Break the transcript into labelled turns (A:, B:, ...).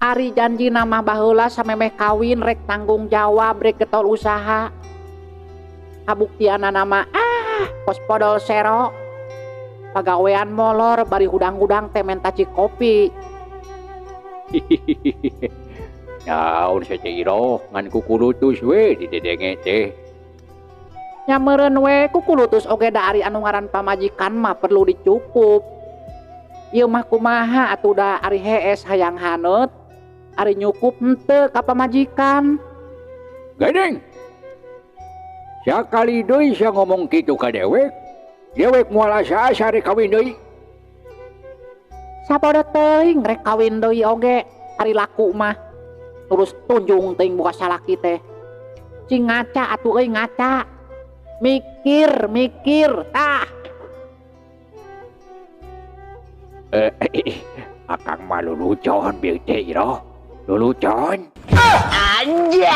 A: Ari janjina mah baheula samemeh kawin rek tanggung jawab rek getol usaha. Kabuktianana mah ah kos podol sero. Pagawean molor bari hudang-hudang teh menta cikopi.
B: Naon sia Ceu Iroh ngan kukulutus we didedenge teh.
A: Nya meureun we kukulutus oge da ari anu ngaran pamajikan mah perlu dicukup. Ieu mah kumaha atuh da ari hees hayang haneut. Ari nyukup henteu ka pamajikan.
B: Geuning. Sakali deui sia ngomong kitu ka dewek, dewek moal asa-asa rek kawin deui.
A: Sapodo teuing rek kawin deui oge ari laku mah. Terus tunjung teuing buka salaki teh. Cing ngaca atuh euy ngaca. Mikir, mikir tah.
B: Akang mah lulucon bieu teh Iroh. Lulucon.
C: Anjay.